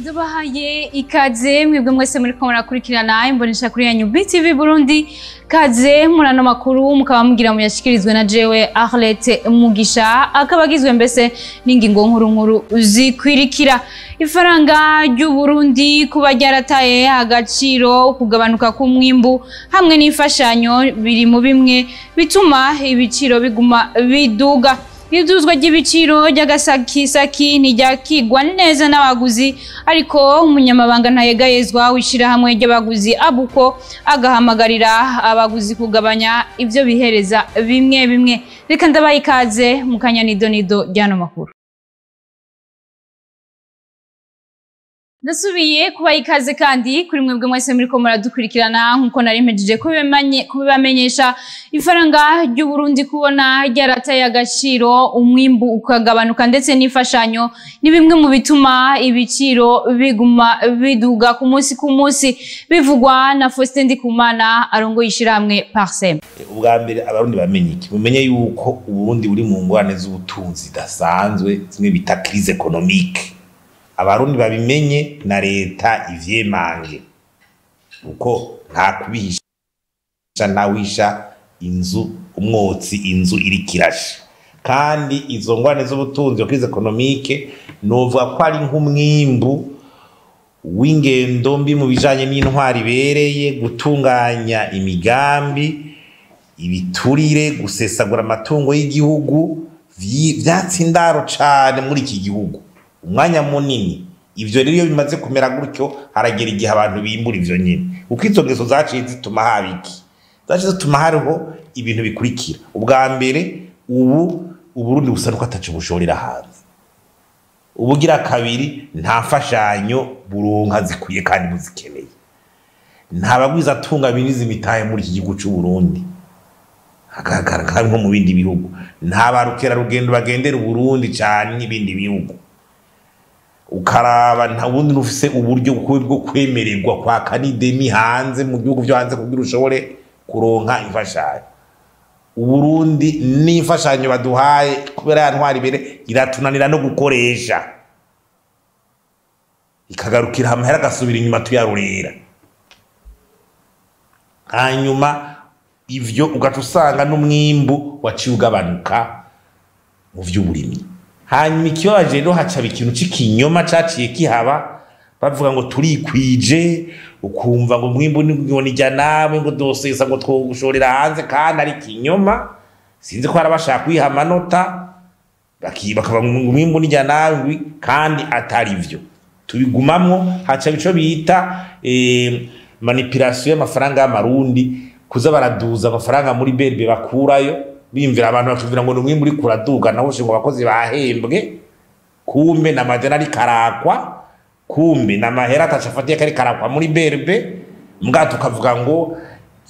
Ndabahaye ikaze mwebwe mwese muriko murakurikirana imbonesha kuri yanyu BTV Burundi. Kaze murano makuru mukaba mugira muyashikirizwe na jewe Arlette Mugisha, akaba agizwe mbese n'ingingo nkuru nkuru zikwirikira: ifaranga ry'u Burundi kuba ryarataye agaciro, kugabanuka k'umwimbu hamwe n'imfashanyo biri mu bimwe bituma ibiciro biguma biduga. Iduzwa ry'ibiciro ry'agasakisaki ntiryakigwa neza n'abaguzi, ariko umunyamabanga ntayegayezwa w'ishirahamwe ry'abaguzi Abuko agahamagarira abaguzi kugabanya ivyo bihereza bimwe bimwe. Reka ndabaha ikaze mu kanya nido nido ry'ano makuru. Ndasubiye kubaha ikaze kandi kuri mwebwe mwese muriko muradukurikirana. Nkuko nari mpejeje kubibamenyesha, ifaranga ry'u Burundi kubona ryarataye agaciro, umwimbu ukagabanuka ndetse n'imfashanyo ni bimwe mu bituma ibiciro biguma biduga ku munsi ku munsi, bivugwa na Faustin Ndikumana arongoye ishirahamwe Parsem. Ubwa mbere abarundi bamenye iki? Mumenye yuko Uburundi buri mu ngorane z'ubutunzi zidasanzwe, zimwe bita crise économique. Abarundi babimenye na leta ivyemange, kuko nta kubihisha ntawisha inzu umwotsi, inzu iri kirasha. Kandi izo ngorane z'ubutunzi iyo crise économique novuga ko ari nk'umwimbu w'ingendo mbi mu bijanye n'intwari ibereye, gutunganya imigambi, ibiturire, gusesagura amatungo y'igihugu, vyatsi indaro cane muri iki gihugu umwanya munini. Ivyo rero iyo bimaze kumera gutyo, haragera igihe abantu bimbura ivyo nyene, kuko izo ngeso zaciye zituma haba iki? Zaciye zituma hariho ibintu bikurikira. Ubwa mbere, ubu Uburundi busa nuko ataco bushorera hanze. Ubugira kabiri, nta mfashanyo buronka zikwiye kandi buzikeneye. Nta bagwizatunga binjiza imitahe muri iki gihugu c'Uburundi hagaragara nko mu bindi bihugu. Nta barukerarugendo bagendera Uburundi cane nk'ibindi bihugu. Ukaraba nta bundi nufise uburyo bwo kwemererwa kwaka n'ideni hanze mu bihugu vyo hanze kugira ushobore kuronka imfashanyo. Uburundi n'imfashanyo baduhaye, kubera ya ntwari imbere, iratunanira no gukoresha, ikagarukira amahera agasubira inyuma tuyarurera. Hanyuma ivyo ugaca usanga n'umwimbu waciye ugabanuka mu vy'uburimyi. Hanyuma ikibabaje rero, hacaba ikintu c'ikinyoma caciye kihaba, bavuga ngo turikwije, ukumva ngo umwimbu ngo nijya nawe ngo dosesa ngo twogushorera hanze, kandi ari ikinyoma. Sinzi ko hari abashaka kwiha amanota bakaba ngo umwimbu nijya nawe kandi atari vyo. Tubigumamwo, haca ico bita manipulation y'amafaranga y'amarundi, kuza baraduza amafaranga muri BRB bakurayo, bimvira abantu bakivira ngo numwimbu uri kuraduga, naho ngo abakozi bahembwe, kumbe na madeni ari karakwa, kumbe na mahera atacafatiye kari karakwa muri BRB. Mbwa tukavuga ngo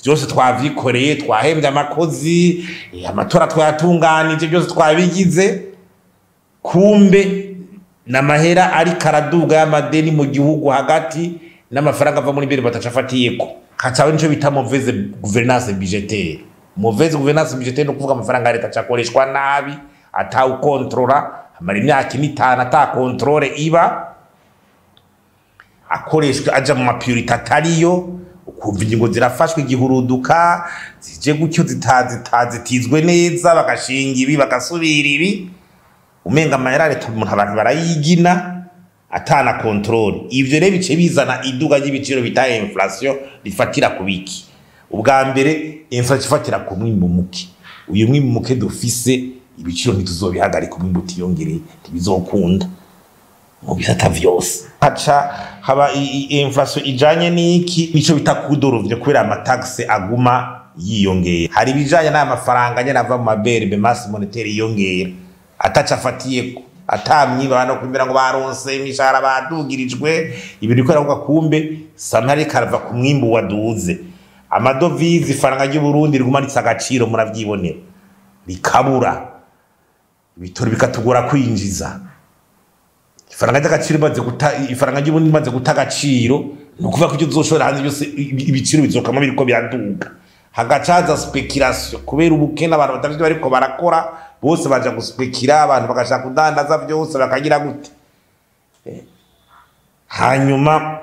byose twavyikoreye, twahembye amakozi, amatora twayatunganije, byose twabigize, kumbe na mahera ari karaduga y'amadeni mu gihugu hagati n'amafaranga ava muri BRB atacafatiyeko. Hacawe nico bita mauvaise gouvernance budgétaire. Mauvaise gouvernance budgétaire no kuvuga amafaranga ya leta acakoreshwa nabi, atawukontrola, amara imyaka ine, itanu ata contrôle iba, akoreshwa aja mu ma priorités atariyo. Ukumva ingingo zirafashwe igihuruduka, zije gutyo zitizwe neza, bagashinga ibi, bagasubira ibi, umenga amahera ya leta umuntu abantu barayigina atana contrôle. Ivyo rero bice bizana iduga ry'ibiciro bita inflation. Rifatira ku biki? Ubwa mbere, inflation ifatira ku mwimbu muke. Uyu mwimbu muke dufise, ibiciro ntituzobihagarika umwimbu utiyongereye, ntibizokunda mu bisata vyose. Haca haba inflation ijanye n'iki? Nico bita kudorovye, kubera ama taxes aguma yiyongera. Hari ibijanye n'aya mafaranga nyene ava mu ma BRB, masse monétaire yiyongera ataca afatiyeko, atamwiba, abantu kwimira ngo baronse imishahara, badugirijwe ibintu bikora, kumbe samari karava ku mwimbu waduze. Amadovize, ifaranga ry'u Burundi riguma ritsa agaciro, muravyibonera, rikabura, ibitoro bikatugora kwinjiza. Ifaranga ry'agaciro imaze guta, ifaranga ry'uburundi imaze guta agaciro, ni ukuvuga ko ibyo tuzoshora hanze byose ibiciro bizokama biriko biraduga. Hagacaza spéculation kubera ubukene, abantu batavyo bariko barakora, bose baja guspekira, abantu bagashaka kudandaza byose, bakagira gute. Hanyuma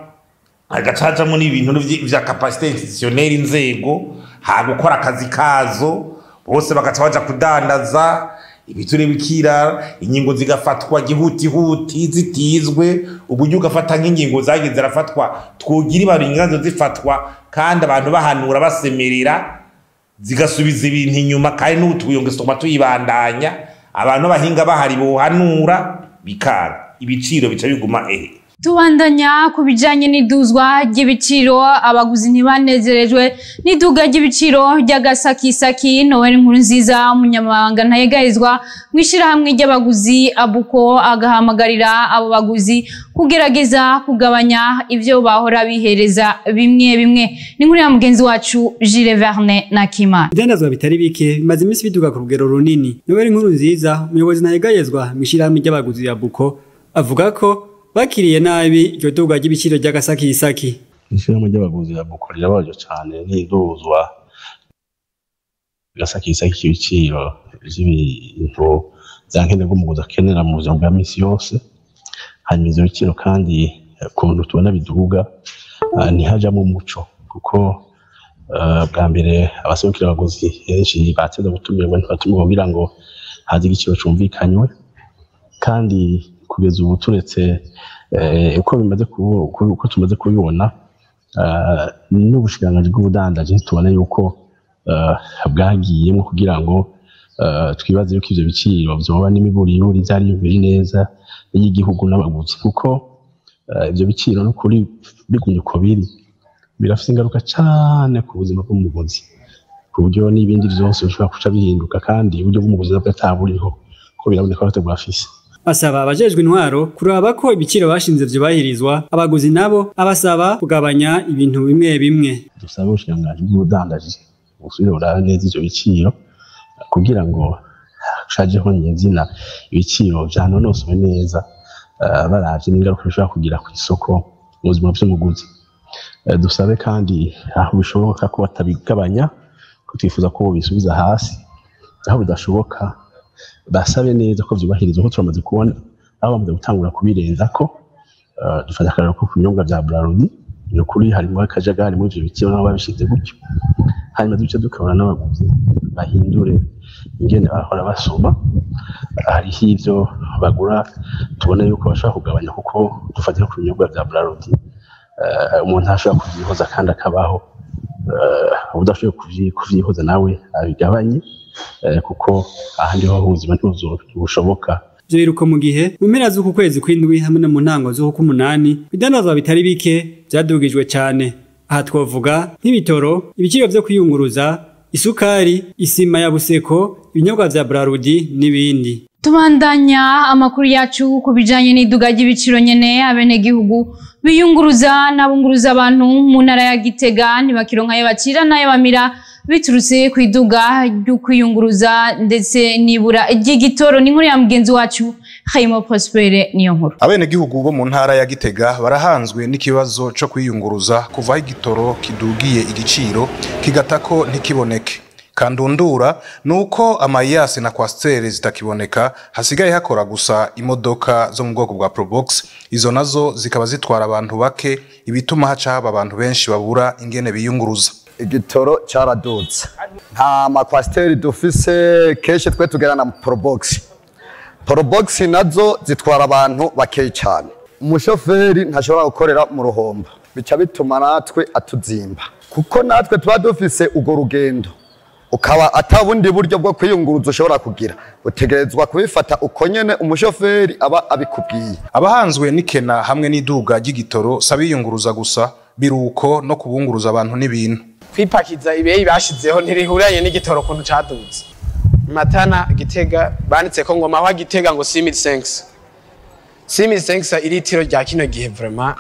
hagacajamwo n'ibintu vya capacité institutionnelle, inzego ha gukora akazi kazo, bose bagaca baja kudandaza ibiture bikira, ingingo zigafatwa gihutihuti zitizwe. Uburyo ugafata nk'ingingo zagiye zirafatwa, twogira ibaro inganzo zifatwa kandi abantu bahanura basemerera, zigasubiza ibintu inyuma. Kandi n'ubu tuyongesoma tuyibandanya, abantu b'abahinga bahari bohanura bikanga, ibiciro bica biguma ehe. Tubandanya ku bijanye n'iduzwa ry'ibiciro. Abaguzi ntibanezerejwe n'iduga ry'ibiciro ry'agasakisaki. Noel Nkurunziza, umunyamabanga ntayegayezwa mw'ishirahamwe ry'abaguzi Abuko, agahamagarira abo baguzi kugerageza kugabanya ivyo bahora bihereza bimwe bimwe. Ni inkuru ya mugenzi wacu Gilles Verne Nakimana. Ibidandazwa bitari bike bimaze iminsi biduga ku rugero runini. Noel Nkurunziza, umuyobozi ntayegayezwa mw'ishirahamwe ry'abaguzi Abuko, avuga ko bakiriye nabi iryo duga ry'ibiciro ry'agasakisaki. Ishirahamwe ry'abaguzi Abuko rirababaje cane n'iduzwa gasakisaki k'ibiciro vy'ibintu vya nkenerwa umuguzi akenera mu buzima bwa misi yose. Hanyuma ivyo biciro kandi ukuntu tubona biduga, ntihajamwo umuco, kuko bwa mbere abaserukira abaguzi henshi bateza gutumirwa, ntibatumirwa kugira ngo haze igiciro cumvikanywe. Kandi kugeza ubu, turetse uko bimaze, uko tumaze kubibona, n'ubushikiranganji bw'ubudandaji tubona yuko bwagiyemo kugira ngo twibaze yuko ivyo biciro vyoba n'imiburiburi vyari biri neza y'igihugu n'abaguzi, kuko ivyo biciro n'ukuri bigumye uko biri birafise ingaruka cane ku buzima bw'umuguzi, ku buryo n'ibindi vyose bishobora kuca bihinduka, kandi uburyo bw'umuguzi nabwo ataburiho ko biraboneka ko atabwafise. Asaba abajejwe intwaro kuraba ko ibiciro bashinze vyubahirizwa. Abaguzi nabo abasaba kugabanya ibintu bimwe bimwe. Dusaba ubushikiranganji bw'ubudandaji busubire burabe neza ivyo biciro kugira ngo hajeho nyezina ibiciro vyanonosowe neza, baravye n'ingaruka bishobora kugira kw'isoko mu buzima bw'umuguzi. Dusabe kandi aho bishoboka ko batabigabanya, ko twifuza ko bobisubiza hasi, aho bidashoboka basabe neza ko vyubahirizwa, ko turamaze kubona aho bamaze gutangura kubirenzako. Dufata akarorero ko ku binyobwa vya Brarudi, ni ukuri harimwo akajagari muri ivyo biciro nabo babishize gutyo. Hanyuma duce dukabona n'abaguzi bahindure ingene bahora basoma. Hariho ivyo bagura tubona yuko bashobora kugabanya, kuko dufatira ku binyobwa vya Brarudi, umuntu ashobora kuvyihoza kandi akabaho. Udashoboye kuvyihoza nawe abigabanye, kuko ahandi ho ubuzima ntibushoboka. Ivyo biruko mu gihe mu mpera z'uku kwezi kw'indwi hamwe no mu ntango z'uku k'umunani ibidandazwa bitari bike vyadugijwe cane. Aha twovuga nk'ibitoro, ibiciro vyo kwiyunguruza, isukari, isima ya Buseko, ibinyobwa vya Brarudi n'ibindi. Tubandanya amakuru yacu ku bijanye n'iduga ry'ibiciro nyene. Abenegihugu biyunguruza n'abunguruza abantu mu ntara ya Gitega ntibakironka ayo bacira n'ayo bamira biturutse ku iduga ry'ukwiyunguruza ndetse n'ibura ry'igitoro. Ni inkuru ya mugenzi wacu Hayimo Prospere niyo nkuru. Abenegihugu bo mu ntara ya Gitega barahanzwe n'ikibazo co kwiyunguruza kuva aho igitoro kidugiye igiciro kigatako ntikiboneke. Kandundura nuko amayase na kwasiteri zitakiboneka, hasigaye hakora gusa imodoka zo mu bwoko bwa Probox, izo nazo zikaba zitwara abantu bake, ibituma haca haba abantu benshi babura ingene biyunguruza. Igitoro cyaradutse, nta makwasiteri dufise, kenshi twe tugera na Probox. Probox nazo zitwara abantu bakeyi cyane. Umushoferi ntashobora gukorera mu ruhombo, bica bituma natwe atuzimba, kuko natwe tuba dufise urwo rugendo, ukaba atabundi buryo bwo kwiyunguruza ushobora kugira, utegerezwa kubifata uko nyene umushoferi aba abikubwiye. Abahanzwe n'ikena hamwe n'iduga ry'igitoro sabiyunguruza gusa, biruko no kubunguruza abantu n'ibintu. Kwipakiza ibeyi bashizeho ntirihuranye n'igitoro kuntu cadutse. Matana Gitega banditse ko ngoma wa Gitega ngo 6500 6500 iritiro rya kino gihe vraiment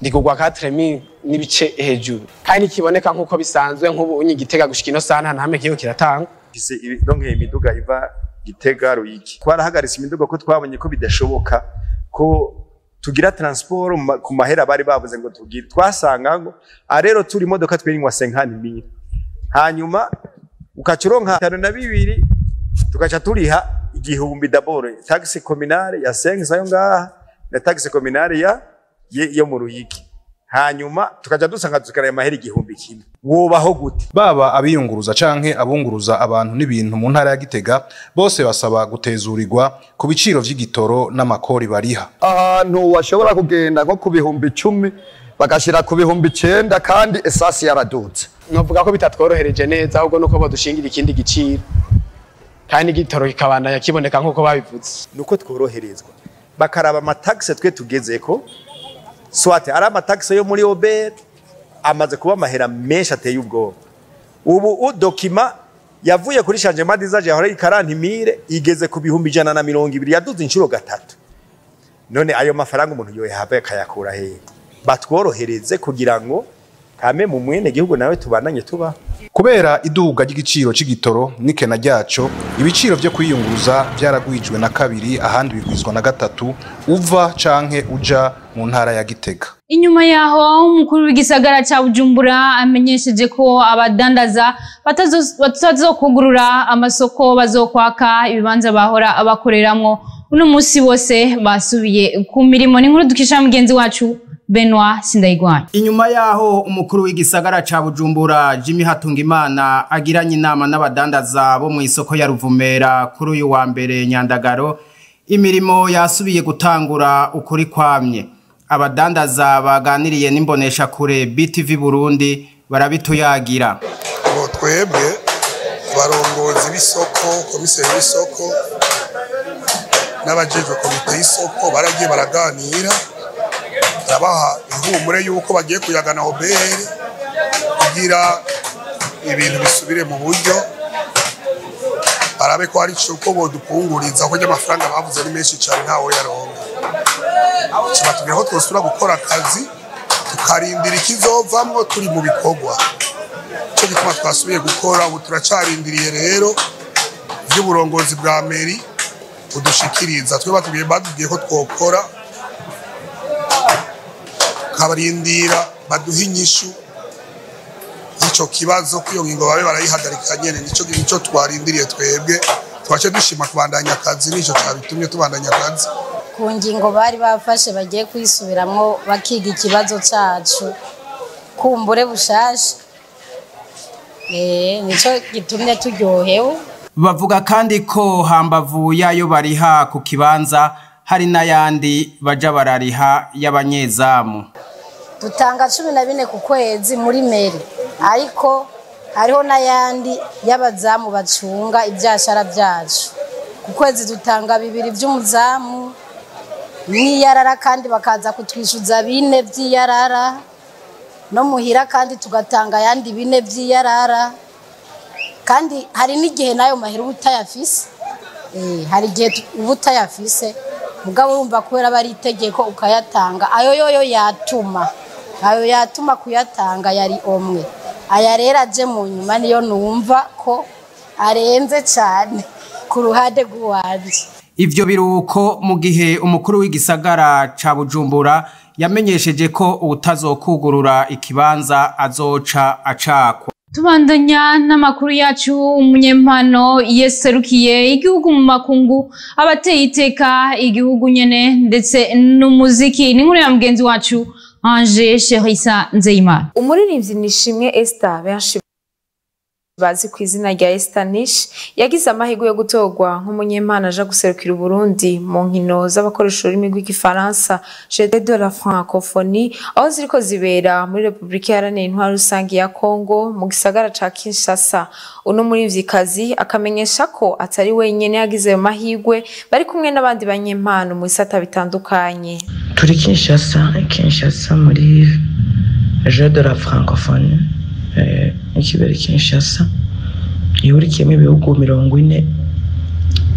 rigugwa 4000 n'ibice hejuru, kandi kiboneka nkuko bisanzwe. Nk'ubu unyi Gitega gushika ino sana nta hamwe kiyo kiratanga. Gise ironkeye imiduga iva Gitega Ruyigi, twarahagaritse imiduga ko twabonye ko bidashoboka ko tugira transport ku mahera bari bavuze ngo tugire. Twasanga ngo arero turi imodoka twiringwa 50000, hanyuma ukacuronka 52 tukaca turiha 1000 d'abord taxe communale ya 5 sayo ngaha na taxe communale ya yo mu Ruyigi, hanyuma tukaja dusanga dukaraye amahera 1000. Wobaho gute? Baba abiyunguruza canke abunguruza abantu n'ibintu mu ntara ya Gitega bose basaba gutezurirwa ku biciro vy'igitoro n'amakori bariha. Ahantu washobora kugenda nko ku 10,000 bagashira ku 9,000 kandi esasi yaradutse. Novuga ko bitatworohereje neza, ahubwo nuko badushingira ikindi giciro kandi igitoro kikabandanya kiboneka nkuko babivuze. Nuko tworoherezwa bakaraba amataxe twe tugezeko, swate ari amataxe yo muri OBR amaze kuba amahera menshi ateye ubwoba. Ubu udokima yavuye kuri changement d'usage yahora 40,000 igeze ku 120,000, yaduze inshuro 3. None ayo mafaranga umuntu yoyahava akayakura hehe? Batworohereze kugira ngo kame mu mwene gihugu nawe tubananye tuba. Kubera iduga ry'igiciro c'igitoro n'ikena ryaco, ibiciro vyo kwiyunguruza vyaragwijwe na 2, ahandi bigwizwa na 3 uva canke uja mu ntara ya Gitega. Inyuma yaho umukuru w'igisagara ca Bujumbura amenyesheje ko abadandaza batazokugurura amasoko bazokwaka ibibanza bahora abakoreramwo, uno musi bose basubiye ku mirimo. Ni inkuru dukisha mugenzi wacu Benoit Sindayigwanya. Inyuma yaho umukuru w'igisagara ca Bujumbura Jimmy Hatungimana agiranye inama n'abadandaza bo mu isoko ya Ruvumera kuri uyu wa mbere Nyandagaro, imirimo yasubiye gutangura ukuri kwamye. Abadandaza baganiriye n'imbonesha kure BTV Burundi barabituyagira. Ngo twebwe abarongozi b'isoko, komiseri w'isoko n'abajejwe komite y'isoko baragiye baraganira, barabaha ihumure yuko bagiye kuyagana OBR kugira ibintu bisubire mu buryo, barabe ko hari ico bodupunguriza ko amafaranga bavuze ni menshi cyane ntawe yaronka. Kibatubwira ko twosubira gukora akazi tukarindira ikizovamwo turi mu bikorwa. Ico gituma twasubiye gukora, ubu turacarindiriye rero ivy'uburongozi bwa meri budushikiriza. Twe batubwiye ko twokora, kabarindira baduha inyishu y'ico kibazo, ko iyo ngingo babe barayihagarika nyene. Nico twarindiriye twebwe, twace dushima kubandanya akazi, nico cabitumye tubandanya akazi. Ku ngingo bari bafashe bagiye kwisubiramwo bakiga ikibazo cacu kumbure bushasha, nico gitumye turyohewe. Bavuga kandi ko hambavu yayo bariha ku kibanza hari n'ayandi baja barariha y'abanyezamu. Dutanga 14 ku kwezi muri meri, ariko hariho n'ayandi y'abazamu bacunga ivyashara vyacu. Ku kwezi dutanga 2 vy'umuzamu n'iyarara, kandi bakaza kutwishuza 4 vy'iyarara, no muhira kandi tugatanga ayandi 4 vy'iyarara. Kandi hari n'igihe nayo mahera ubutayafise, hari igihe ubutayafise mugabo urumva kubera bari itegeko ukayatanga. Ayo yoyo yatuma, ayo yatuma kuyatanga yari omwe. Aya rero aje mu nyuma niyo numva ko arenze cyane ku ruhande rw'uwanje. Ivyo biruko mu gihe umukuru w'igisagara ca Bujumbura yamenyesheje ko utazokugurura ikibanza azoca acakwa. Tubandanya n'amakuru yacu. Umunyempano yeserukiye igihugu mu makungu, abateye iteka igihugu nyene ndetse n'umuziki. Ni inkuru ya mugenzi wacu Ange Cherissa Nzeyimana. Umuririmbyi Nishimwe Esther, benshi bazi ku izina rya Esther Nish, yagize amahirwe yo gutorwa nk'umunyempano aja guserukira Burundi mu nkino z'abakoresha ururimi rw'igifaransa Jeux de la Francophonie, aho ziriko zibera muri Republika Iharanira Intwaro Rusangi ya Congo mu gisagara ca Kinshasa. Uno muririmvyikazi akamenyesha ko atari wenyene yagize ayo mahirwe, bari kumwe n'abandi banyempano mu bisata bitandukanye. Turi Kinshasa muri Jeux de la Francophonie ikibera Kinshasa, ihurikiyemo ibihugu 40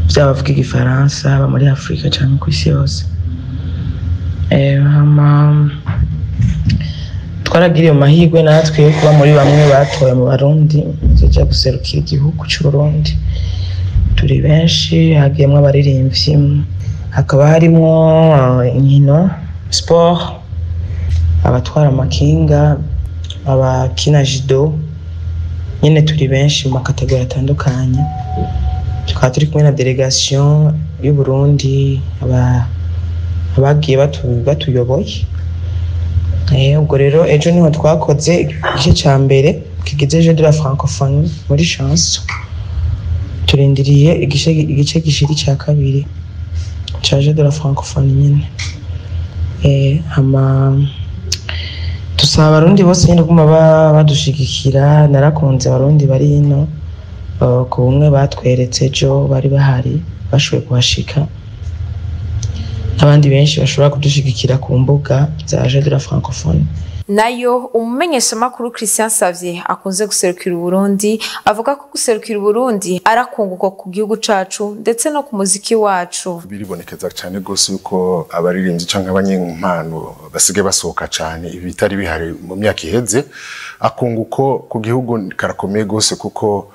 by'abavuga igifaransa ba muri Afrika cyangwa ku isi yose. Twaragiriye amahirwe natwe yo kuba muri bamwe batoye mu Barundi tuja guserukira igihugu cy'u Burundi. Turi benshi, hagiyemwo abaririmbyi, hakaba harimwo inkino sport, abatwara amakinga, abakina judo, nyene turi benshi mu makategori atandukanye. Tukaba turi kumwe na delegation y'u Burundi, abagiye batuyoboye. Ubwo rero ejo niho twakoze igice ca mbere kigize Jeux de la Francophonie muri chanson, turindiriye igice gishiri ca kabiri ca Jeux de la Francophonie nyene. Hama dusaba abarundi bose nyene kuguma badushigikira. Narakunze abarundi bari hino ku bumwe batweretse ejo, bari bahari bashoboye kuhashika, n'abandi benshi bashobora kudushigikira ku mbuga za Jeux de la Francophonie. Nayo umumenyeshamakuru Christian Savier akunze guserukira Uburundi avuga ko guserukira Uburundi arakunguka ku gihugu cacu ndetse no ku muziki wacu. Biribonekeza cyane gose yuko abaririmbyi canke abanyempano basigaye basohoka cyane, ibi bitari bihari mu myaka iheze. Akunguko ku gihugu karakomeye gose kuko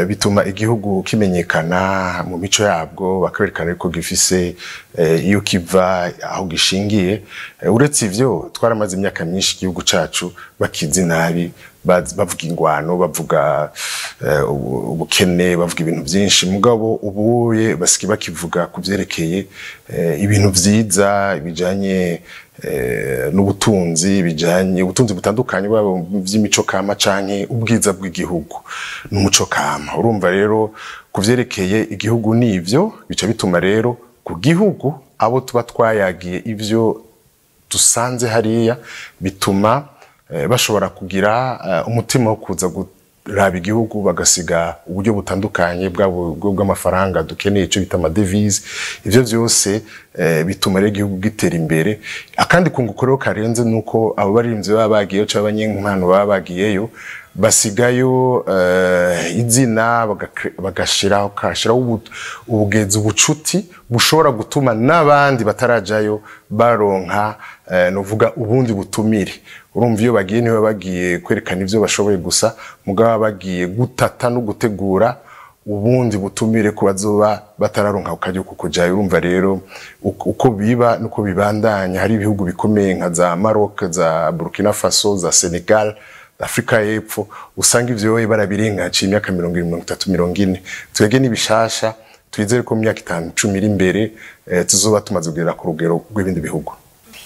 bituma igihugu kimenyekana mu mico yabwo, bakaberekana yuko gifise iyo kiva, aho gishingiye. Uretse ivyo, twaramaze imyaka myinshi igihugu cacu bakizi nabi, bavuga ingwano, bavuga ubukene, bavuga ibintu byinshi, mugabo ubuye basiki bakivuga kuvyerekeye ibintu vyiza bijanye n'ubutunzi, bijanye ubutunzi butandukanye bwabo by'imico kama canke ubwiza bw'igihugu n'umuco kama. Urumva rero kuvyerekeye igihugu nivyo bica bituma rero ku gihugu abo tuba twayagiye ivyo dusanze hariya bituma bashobora kugira umutima wo kuza kuraba igihugu, bagasiga uburyo butandukanye bw'amafaranga dukeneye, icyo bita amadevise. Ivyo vyose bituma rero igihugu gitera imbere. Akandi kunguko rero karenze nuko abo baririmbyi baba bagiyeyo canke abanyenkwano baba bagiyeyo basigayo izina, bagashiraho ubugenzi, ubucuti bushobora gutuma n'abandi batarajayo baronka novuga ubundi butumire. Urumva iyo bagiye niba bagiye kwerekana ivyo bashoboye gusa, mugabo bagiye gutata no gutegura ubundi butumire ku bazoba batararonka ukajya kukujayo. Urumva rero uko biba nuko bibandanya. Hari ibihugu bikomeye nka za Maroc, za Burkina Faso, za Senegal, Afrika y'Epfo, usanga ivyo barabirengaje imyaka 20, 30, 40. Twege nibishasha, twizere ko mu myaka 5, 10 iri imbere tuzoba tumaze kugera ku rugero rw'ibindi bihugu.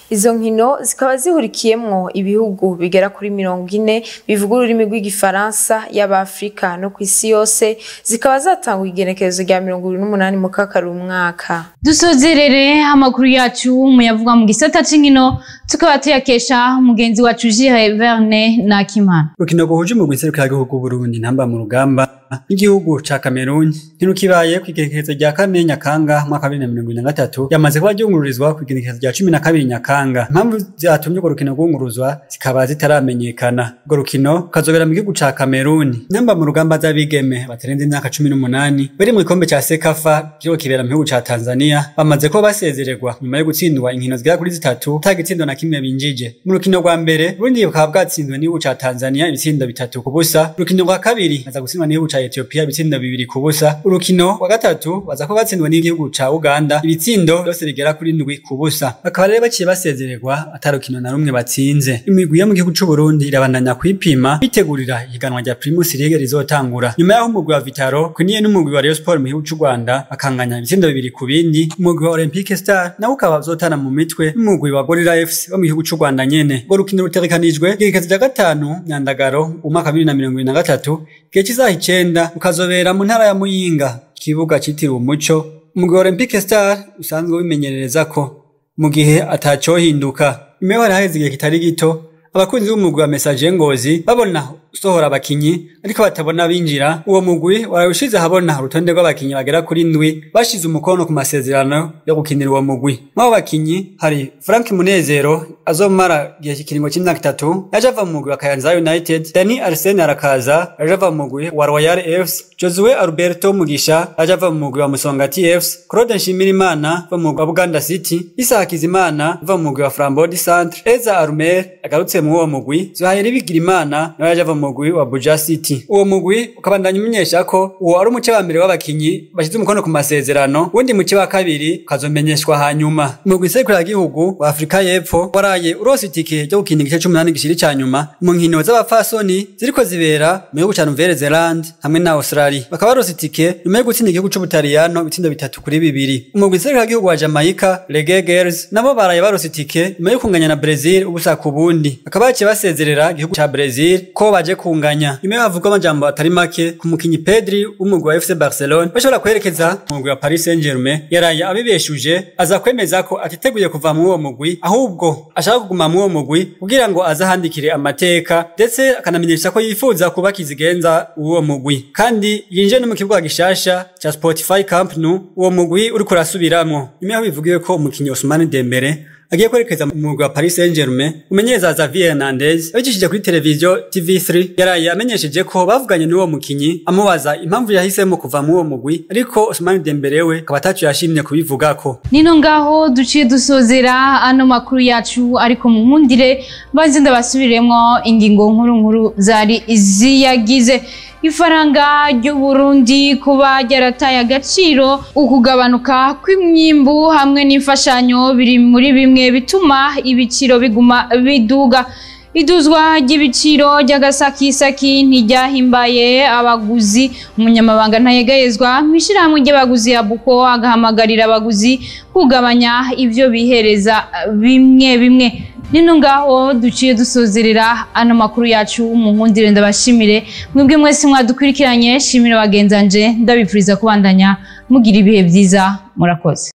Izo nkino zikaba zihurikiyemwo ibihugu bigera kuri 40 bivuga ururimi rw'igifaransa y'Abafrika no ku isi yose, zikaba zatangwa igenekerezo rya 28 mu kakaro umwaka. Dusozerere amakuru yacu muyavuga mu gisata c'inkino, tukaba tuyakesha mugenzi wacu Jire Verne na Kimana. Urukino rwahuje umugwi nserukiragihugu Burundi ntamba mu rugamba n'igihugu ca Cameroon ntirukibaye kw'igenekerezo rya 4 Nyakanga mwaka 2023, yamaze kuba ryungururizwa kw'igenekerezo rya 12 Nyakanga. Impamvu zatumye urwo rukino rwunguruzwa zikaba zitaramenyekana. Urwo rukino rukazobera mu gihugu ca Cameroon. Ntamba mu rugamba z'abigeme batarenze imyaka 18 bari mu gikombe ca CECAFA kiriko kibera mu gihugu ca Tanzania bamaze ko basezererwa nyuma yo gutsindwa inkino zigera kuri 3 ata gitsindo na kimwe binjije. Mu rukino rwa mbere Burundi bukaba bwatsinzwe n'igihugu ca Tanzania ibitsindo 3-0. Urukino rwa kabiri baza gutsindwa n'igihugu ca Ethiopia ibitsindo 2-0. Urukino rwa gatatu baza ko batsindwa n'igihugu ca Uganda ibitsindo byose bigera kuri 7-0. Bakaba rero baciye basezererwa atarukino na rumwe batsinze. Imigwi yo mu gihugu c'u Burundi irabandanya kwipima bitegurira ihiganwa rya Primus League rizotangura nyuma yaho umugwi wa Vitaro kuniye n'umugwi wa Rayon Sport mu gihugu c'u Rwanda bakanganya ibitsindo 2-2. Umugwi wa Olympique Star nawo ukaba uzotana mu mitwe n'umugwi wa Gorilla FC wo mu gihugu c'u Rwanda nyene. Urwo rukino rutegekanijwe igenekerezo rya 5 Nyandagaro umwaka 2023 igihe c'isaha 9 ukazobera mu ntara ya Muyinga, ikibuga citiriwe Umuco. Umugwi wa Olympique Star usanzwe wimenyerereza ko mu gihe atacohinduka. Imbeho haraheze igihe kitari gito abakunzi b'umugwi wa Messager Ngozi babona usohora abakinyi ariko batabona binjira. Uwo mugwi warushize ahabona urutonde rw'abakinyi bagera kuri 7 bashize umukono ku masezerano yo gukinira uwo mugwi. Mw'abo bakinyi hari Frank Munezero azomara igihe cy'ikiringo c'imyaka 3 yaje ava mu mugwi wa Kayanza United, Dani Arsene Arakaza yaje ava mu mugwi wa Royal FC, Josue Alberto Mugisha yaje ava mu mugwi wa Musongati FC, Claude Nshimirimana ava mu mugwi wa Buganda City, Isa Hakizimana ava mu mugwi wa Flambeau du Centre, Eza Armer agarutse bafise mu uwo mugwi Zuhairi Bigirimana nawe yaje ava mu mugwi wa Buja City. Uwo mugwi ukabandanya umenyesha ko uwo ari umuce wa mbere w'abakinyi bashize umukono ku masezerano, uwundi muce wa kabiri ukazomenyeshwa hanyuma. Umugwi nserukiragihugu wa Afrika y'Epfo waraye uronse itike ryo gukina igice c'umunani gishiri ca nyuma mu nkino z'abapfasoni ziriko zibera mu gihugu ca Nouvelle-Zélande hamwe na Australia. Bakaba baronse itike nyuma yo gutsinda igihugu c'Ubutaliyano ibitsindo 3-2. Umugwi nserukiragihugu wa Jamaica Reggae Girls nabo baraye baronse itike nyuma yo kunganya na Brazil ubusa ku bundi. Bakaba baciye basezerera igihugu ca Brazil ko baje kunganya. Nyuma y'ahavugwa amajambo atari make ku mukinyi Pedri w'umugwi wa FC Barcelona bashobora kwerekeza mu mugwi wa Paris Saint-Germain, yaraye abibeshuje aza kwemeza ko atiteguye kuva mu uwo mugwi, ahubwo ashaka kuguma mu uwo mugwi kugira ngo azahandikire amateka, ndetse akanamenyesha ko yifuza kuba kizigenza uwo mugwi, kandi yinjiye no mu kibuga gishasha ca Spotify Camp Nou uwo mugwi uriko urasubiramwo. Nyuma y'aho bivugiwe ko umukinyi Ousmane Dembele agiye kwerekeza mu mugwi wa Paris Saint-Germain, umenyereza Xavier Hernandez abicishije kuri televiziyo TV3 yaraye amenyesheje ko bavuganye n'uwo mukinyi amubaza impamvu yahisemo kuva mu uwo mugwi, ariko Ousmane Dembele we akaba ataco yashimye kubivugako. Nino ngaho duciye dusozera ano makuru yacu, ariko munkundire mbanze ndabasubiremwo ingingo nkuru nkuru zari ziyagize. Ifaranga ry'u Burundi kuba ryarataye agaciro, ukugabanuka kw'imyimbu hamwe n'imfashanyo biri muri bimwe bituma ibiciro biguma biduga. Iduzwa ry'ibiciro ry'agasakisaki ntiryahimbaye abaguzi. Umunyamabanga ntayegayezwa mw'ishirahamwe ry'abaguzi ya Buko agahamagarira abaguzi kugabanya ivyo bihereza bimwe bimwe. Nino ngaho duciye dusozerera ano makuru yacu, munkundire ndabashimire mwebwe mwese mwadukurikiranye, shimira bagenzanje, ndabipfuriza kubandanya mugira ibihe byiza, murakoze.